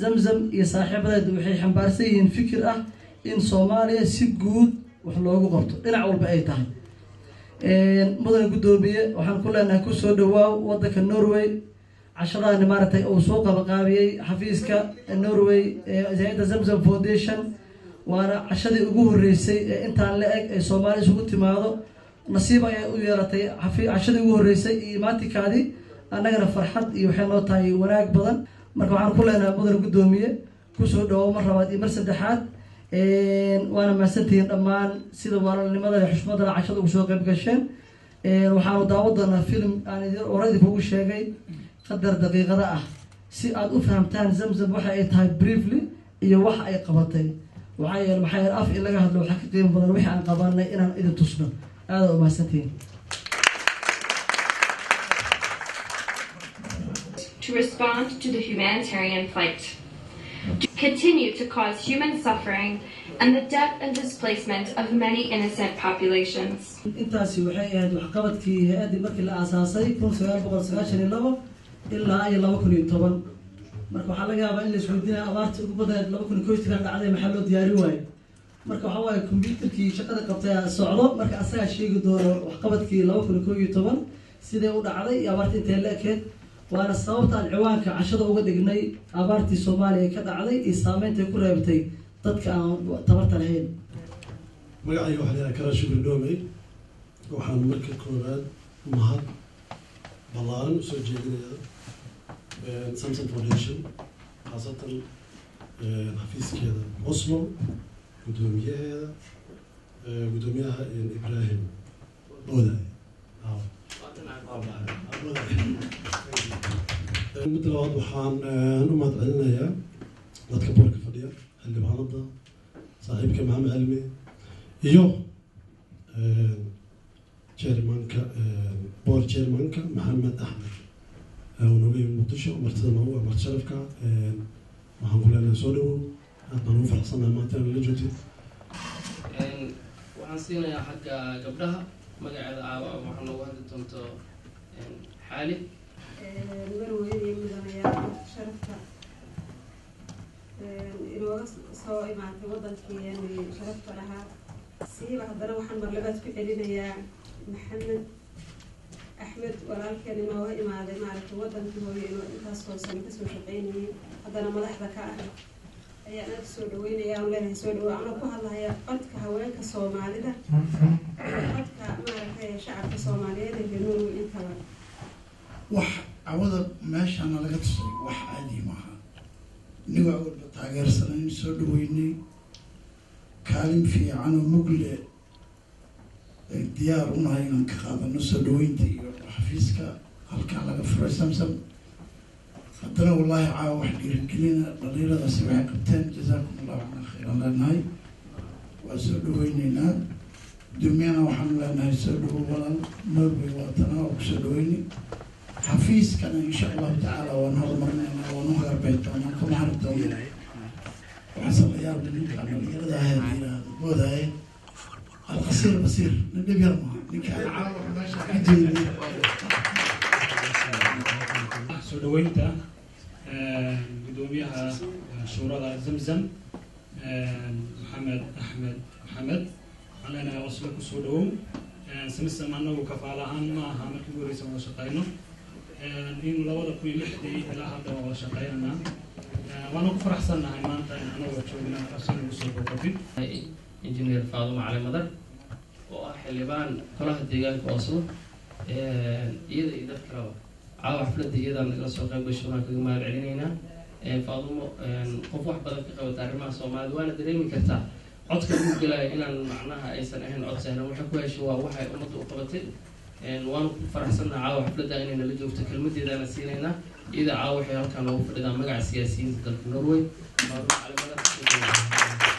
Zamzam iyo saaxiibadeed waxay xambaarsan yihiin fikir ah in Soomaaliya si guud wax loogu qabto dhinac walba ay tahay. Mudane guddoomiye, waxaan ku leenahay kusoo dhawaaw wadanka Norway. Cashadaani maaragtay uu soo qabaqaabiyey xafiiska Norway ee hay-adda Zamzam Foundation, waana cashadii ugu horreysay ee intaan la eg ay Soomaali isugu timaado. Nasiib ayay u yeelatay cashadii ugu horreysay iyo imaatikaadii, annagana farxad iyo waxay noo tahay wanaag badan. Marka waxaan ku leenahay, mudane guddoomiye, kusoo dhawow mar labaad iyo mar saddexaad. Waana mahadsantihiin dhammaan sida walaalnimada iyo xushmadana cashada ugu soo qayb gasheen. Waxaanu daawan doonaa film aan idin hore idinkugu sheegay, qadar daqiiqada ah, si aad u fahamtaan Zamzam waxa ay tahay briefly iyo waxa ay qabatay. Waxaa yeele, maxaa yeele, af in laga hadlo waxaa ka qiimo badan wixii aan qabanay inaan idin tusno. Aada u mahadsantihiin. To respond to the humanitarian plight, continue to cause human suffering and the death and displacement of many innocent populations. Intaasi waxay ahayd waxqabadkii hay-addii markii la aasaasay 1992 ilaa iyo 2010. Marka waxaa laga yaabaa in la isweydiinaya, abaartii ugu badneed 2011 dhacday, maxaa loo diyaarin waayo? Marka waxaa waaye computerkii shaqada qabtay aa socdo, marka asagaa sheegi doono waxqabadkii 2011 siday u dhacday iyo abaartii intay la ekeed. Waana sababta aan ciwaanka cashada uga dhignay abaartii Soomaaliya ka dhacday iyo saameynta ku reebtay dadka aan tabarta lahayn. Magacayga waxaa la yidhaha Karaa Shukri Dhoomey. Waxaan marka koowaad mahad ballaaran usoo jeedinayaa Zamzam Foundation, khaasatan xafiiskeeda Oslo, guddoomiyaheeda, guddoomiyaha Ibrahim Boodaye. Midda labaad, waxaan u mahad celinayaa dadka boorka fadhiya, xildhibaanada, saaxiibka Maxamed Cilmi iyo chairmanka, board chairmanka Maxamed Axmed oo nooga yimid Muqdisho, martida noogu ah, marti sharafka. Waxaan ku leenahay soo dhawow, aad baan ugu faraxsanahay maanta inaad la joogtid. Waxaan siinayaa xagga gabdhaha, magaceeda caawa waxaa noogu hadli doonto Xaali. Marweyne iyo mudanayaal, sharafta inooga soo imaatay wadankii, yani sharafta lahaa siiba. Haddana waxaan marlabaad ku celinayaa Maxamed Axmed, walaalkeen inooga imaaday, maaragtay, wadankii hooyo, inuu intaasoo sano kasoo shaqeynayay, haddana madaxda ka ah ayaan aada soo dhaweynaya. Aan leenahay soo dhawo, anoo ku hadlahaya codka haweenka Soomaalida iyo codka, maaragtay, shacabka Soomaaliyeed ee reer Norway intaba. Wax cawada meeshaana laga tusay wax caadi maaha. Inigoo awalba taageersanayn, soo dhaweynay, kaalin fiican oo mugle diyaar unahay inaan ka qaadano soo dhaweynta iyo xafiiska halkaa laga furay Samsam. Haddana wallaahi caawa wax dhiirigelina dhalinyaradaasi waxay qabteen. Jazaakum Allahu cana khayran leenahay, waa soo dhaweyneynaa. Gudoomiyana waxaanu leenahay soo dhawow walaal, Norway waatana, waa kusoo dhaweyni. Xafiiskana insha Allahu tacaala waan horumarinaynaa, waan u hagarbay doonaa, kama hari doono. Waxaase la yaab ninka dhalinyarada ah ee la yiraahdo Boodaaye, Alqasiir Basiir, nin dhib yar maaha ninka caawa meesha ka jeediy. Soo dhaweynta guddoomiyaha shuurada Zamzam, Maxamed Axmed Maxamed, waxaan leenahay Oslo kusoo dhawow. Zamzam anagu kafaal ahaan ma aha markii ugu horeysa wada shaqeyno, in 2006-dii ilaa hadda waa wada shaqeynanaa, waana ku faraxsannahay maanta in anagoo joogna Oslo nagu soo booqatid. Injineer Faadumo Cali Madar oo ah xildhibaan golaha deegaanka Oslo, iyada iyo dad kaleba caawa xafladda iyadaa nagala soo qayb gasho, waan kaga mahad celinaynaa. Faadumo qof wax badan ka qabata arrimaha Soomaalida, waana dareemi kartaa codka lagu gelayo inaan macnaha aysan ahayn cod sahlan. Waxay ku hesho waa waxay ummadda u qabatay. Waanu ku faraxsannaha caawa xafladda inay nala joogto, kelmadeedaana siinaynaa iyada. Caawa waxay halkaan noogu fadhidaa magaca siyaasiyiinta dalka Norway. Faadumo Cali Madar.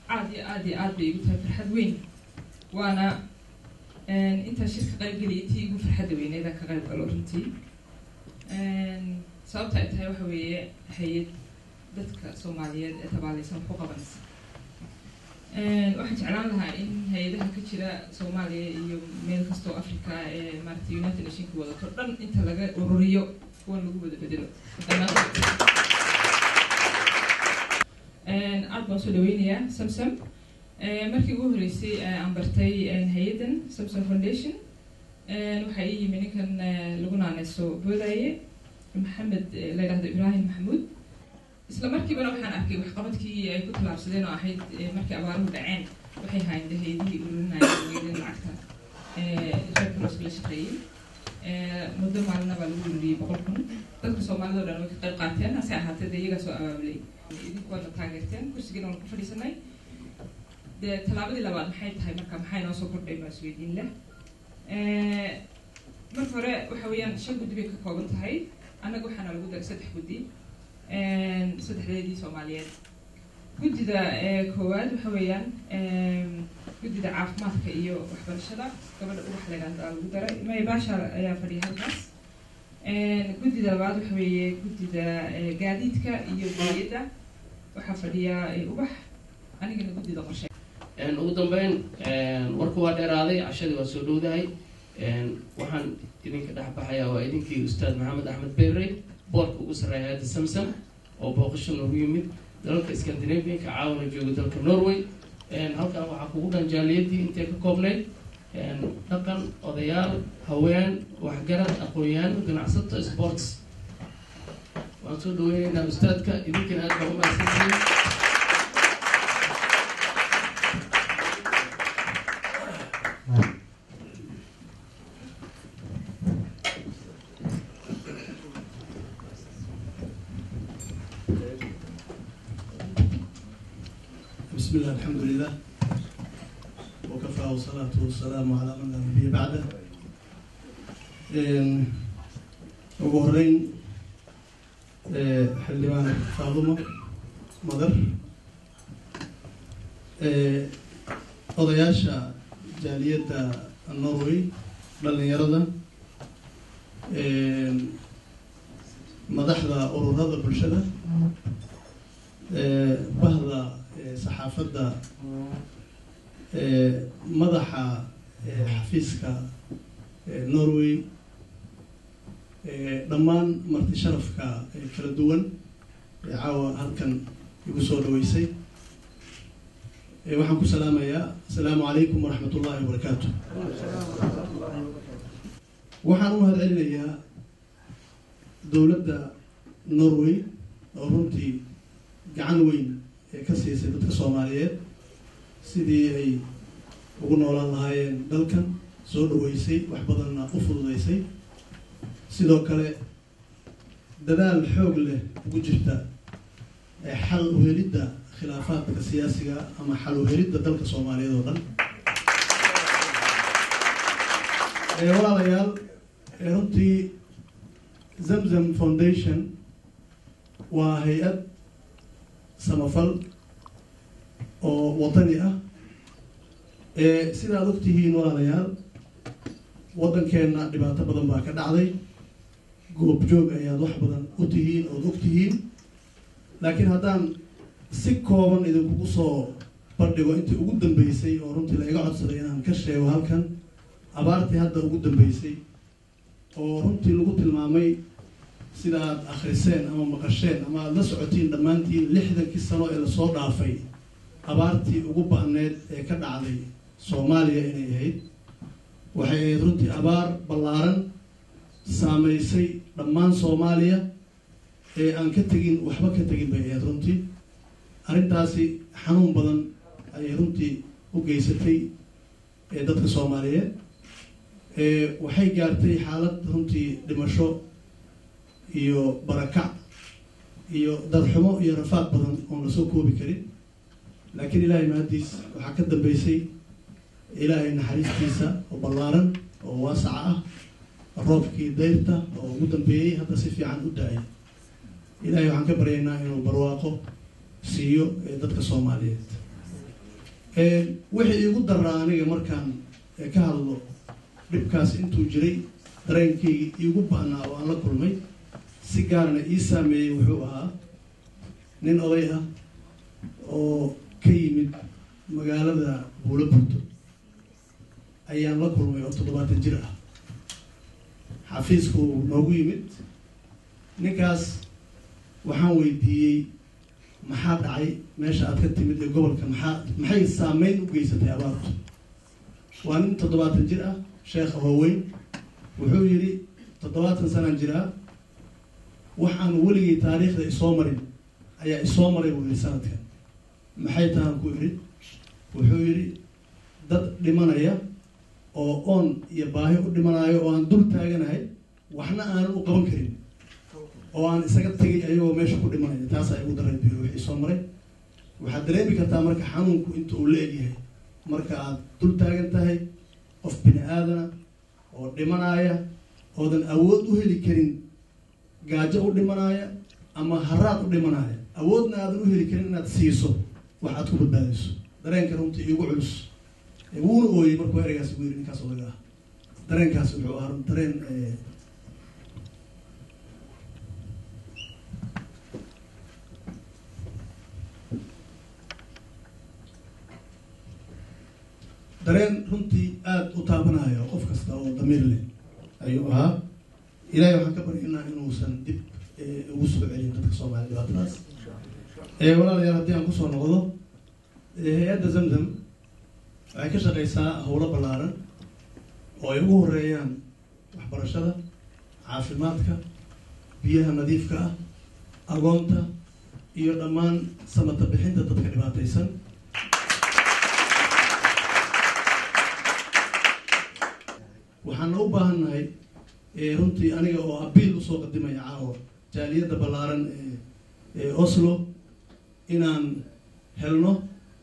Aad iyo aad iyo aad bay igu tahay farxad weyn, waana intaan shirka qaybgeliyay intii igu farxadda weyneedaan ka qayb galo runtii. Sababta ay tahay waxa weeye hay-ad dadka Soomaaliyeed ee tabaaleysan wax ku qabanaysa. Waxaan jeclaan lahaa in Hay-adaha ka jira Soomaaliya iyo meel kastoo Africa ee maaragtay United Nationka wadato dhan inta laga ururiyo kuwan lagu wada bedelo. Aad baan usoo dhaweynayaa Samsam. Markii ugu horreysay aan bartay hay-addan Samsam Foundation, waxaa ii yimi ninkan lagu naaneyso Boodaye, Maxamed la yidhahdo Ibraahim Maxamuud. Isla markiibana waxaan arkay waxqabadkii ay ku tallaabsadeen oo ahayd markii abaaruhu dhaceen waxay haayeen dee hay-adihii ururinayeen weydeen lacagta reer Cross la shaqeeyey. Muddo maalina baa lagu ururiyey 100,000. Dadka Soomaalida oo dhan way ka qayb qaateen, hase ahaatee dee iyagaa soo abaabulay. Idinku waad na taageerteen, kursigiina waan ku fadhiisanay. Dee tallaabadii labaad maxay tahay marka? Maxay noo soo kordhay baa isweydiin leh. Marka hore waxa weeyaan shan guddi bay ka kooban tahay. Annaga waxaana lagu daray saddex guddi, saddexdeedii Soomaaliyeed. Guddida koowaad waxa weeyaan guddida caafimaadka iyo waxbarashada. Gabadha Ubax la yidhahdo aa lagu daray, May Baasha ayaa fadhiya halkaas. Guddida labaad waxa weeye guddida gaadiidka iyo biyadda, waxaa fadhiya Ubax. Anigana guddida qorshe. Ugu dambeyn, warku waa dheeraaday, cashadii waa soo dhowdahay. Waxaan idinka dhex baxayaa waa idinkii Ustaad Maxamed Axmed Berrey, boardka ugu sarreeya hay-adda Samsam, oo booqasho noogu yimid dalalka Scandinavianka, caawana jooga dalka Norway. Halkan waxaa kugu dhan jaaliyadii intay ka koobnayd: dhaqan, odayaal, haween, waxgarad, aqoon-yahan, ganacsato, sports. Waan soo dhaweyneynaa ustaadka. Idinkana aad baa u mahadsantihiin. بسم الله، الحمد لله وكفى والصلاة والسلام على من لا نبي بعده. Ugu horeyn, xildhibaan Faadumo Madar, odayaasha jaaliyadda Norway, dhalinyarada, madaxda ururada bulshada, bahda saxaafadda, madaxa xafiiska Norway, dhammaan marti sharafka kala duwan ee caawa halkan igu soo dhaweysay, waxaan ku salaamayaa asalaamu calaykum waraxmat ullahi wabarakaatu. Waxaan u mahad celinayaa dowladda Norway oo runtii gacan weyn ee ka siisay dadka Soomaaliyeed sidii ay ugu noolaan lahaayeen dalkan, soo dhaweysay, wax badanna u fududeysay. Sidoo kale dadaal xoog leh ugu jirta ee xal uhelidda khilaafaadka siyaasiga ama xal uhelidda dalka Soomaaliyeed oo dhan. Walaalayaal, runtii Zamzam Foundation waa hay-ad samafal oo wadani ah. Sidaad ogtihiin walaalayaal, waddankeenna dhibaato badan baa ka dhacday. Goobjoog ayaad wax badan u tihiin ood og tihiin, laakiin haddaan si kooban idinkugu soo bandhigo intii ugu dambeysay oo runtii la iga codsaday inaan ka sheego halkan, abaartii hadda ugu dambeysay oo runtii lagu tilmaamay, sida aad akhriseen ama maqasheen ama aada la socotiin dhammaantiin, 60kii sano ee lasoo dhaafay abaartii ugu ba'need ee ka dhacday Soomaaliya inay ahayd. Waxay ahayd runtii abaar ballaaran, saameysay dhammaan Soomaaliya ee aan ka tegin, waxba ka tegin bay ahayd. Runtii arrintaasi xanuun badan ayay runtii u geysatay ee dadka Soomaaliyeed. Waxay gaartay xaalad runtii dhimasho iyo barakac iyo darxumo iyo rafaad badan oon lasoo koobi karin. Laakiin Ilaahay mahaddiis, waxaa ka dambeysay Ilaahay naxariistiisa oo ballaaran oo waasaca ah, roobkii dayrta oo ugu dambeeyey hadda si fiican u da-ay. Ilaahay waxaan ka baryaynaa inuu barwaaqo siiyo ee dadka Soomaaliyeed. Wixii iigu daraa aniga markaan ka hadlo dhibkaas intuu jiray, dareenkaygi iigu ba'naa oo aan la kulmay, si gaarna ii saameeyey, wuxuu ahaa nin oday ah oo ka yimid magaalada Buulo Burto. Ayaan la kulmay oo 70 jir ah. Xafiisku noogu yimid ninkaas. Waxaan weydiiyey, maxaa dhacay meesha aad ka timid ee gobolka? Maxay saameyn u geysatay abaartu? Waa nin 70 jir ah, sheekha hooweyn. Wuxuu yidhi, 70 sanaan jiraa, waxaan weligay taariikhda isoo marin ayaa isoo maray, buu yidhi sanadkan. Maxay tahan, ku idhi. Wuxuu yidhi, dad dhimanaya oo oon iyo baahi u dhimanayo oo aan dul taaganahay, waxna aanan u qaban karin, oo aan isaga tegay ayagoo meesha ku dhimanaya, taasaa igu daray, buu yidhi, wixii soo maray. Waxaad dareemi kartaa marka xanuunku inta uu la egyahay marka aad dul taagan tahay qof bini aadana oo dhimanaya, oodan awood u heli karin, gaajo u dhimanaya ama haraad u dhimanaya, awoodna aadan u heli karin inaad siiso wax aad ku badbaadayso. Dareenka runtii iigu culus, wuuna ooyey markuu ereygaas ugu yidhi ninkaas odaga ah. Dareenkaas wuxuu ahaa dareen dareen runtii aada u taabanayo qof kasta oo damiir leh ayuu ahaa. Ilahay waxaan ka baryaynaa inuusan dib ugu soo celin dadka Soomaaliya dhibaatadaas. Walaalayaal, haddii aan kusoo noqdo hay-adda Zamzam, waxay ka shaqeysaa howlo ballaaran oo ay ugu horeeyaan waxbarashada, caafimaadka, biyaha nadiifka ah, agoonta iyo dhammaan samata bixinta dadka dhibaataysan. Waxaana u baahannahay runtii, aniga oo appeal usoo qadimaya caawa jaaliyadda ballaaran ee Oslo, inaan helno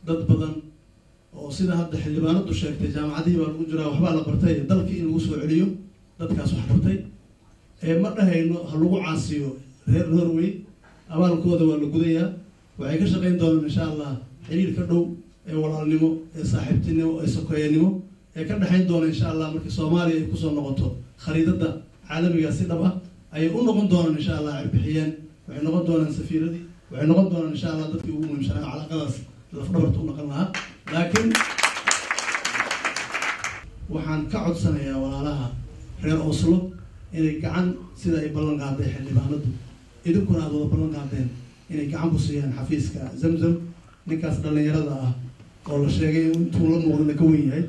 dad badan oo sida hadda xildhibaanadu sheegtay, jaamacadihii baa lagu jiraa, waxbaa la bartay, dalkii in lagu soo celiyo dadkaas wax bartay. Ma dhahayno ha lagu caasiyo reer Norway, abaalkooda waa la gudayaa. Waxay ka shaqayn doonaan, insha Allah, xiriirka dhow ee walaalnimo, ee saaxiibtinimo, ee sokeeyanimo ee ka dhexayn doona, insha Allah, markii Soomaaliya ay kusoo noqoto khariidada caalamiga si dhab ah ayay u noqon doonaan, insha Allah, cirbixiyeen. Waxay noqon doonaan safiiradii, waxay noqon doonaan, insha Allah, dadkii ugu muhiimsanaa calaaqadaas lafdhabarta u noqon lahaa. Laakiin waxaan ka codsanayaa walaalaha reer Oslo inay gacan, sida ay ballan qaaday xildhibaanadu, idinkuna aada wada ballan qaadeen, inay gacan ku siiyaan xafiiska Zamzam, ninkaas dhallinyarada ah oo la sheegay intuu la muuqdana ka wen yahay,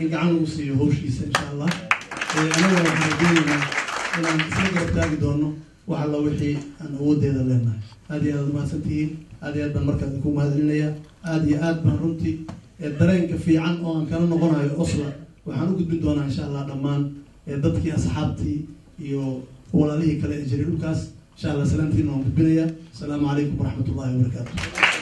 in gacan lagu siiyo hawshiisa, insha Allah. Anaguna waxaan rajeynaynaa inaan isla garab taagi doono wax alla wixii aan awooddeeda leenahay. Aad iyo aad umahadsantihiin, aad iyo aad baan markaa idinku mahadcelinayaa. Aad iyo aad baan runtii dareenka fiican oo aan kala noqonayo Oslo waxaan u gudbin doonaa, insha Allah, dhammaan dadkii asxaabtii iyo walaalihii kale ee jiray dhulkaas, insha Allah. Salaamtiina waan gudbinayaa. Asalaamu calaykum waraxmat ullahi wabarakaatu.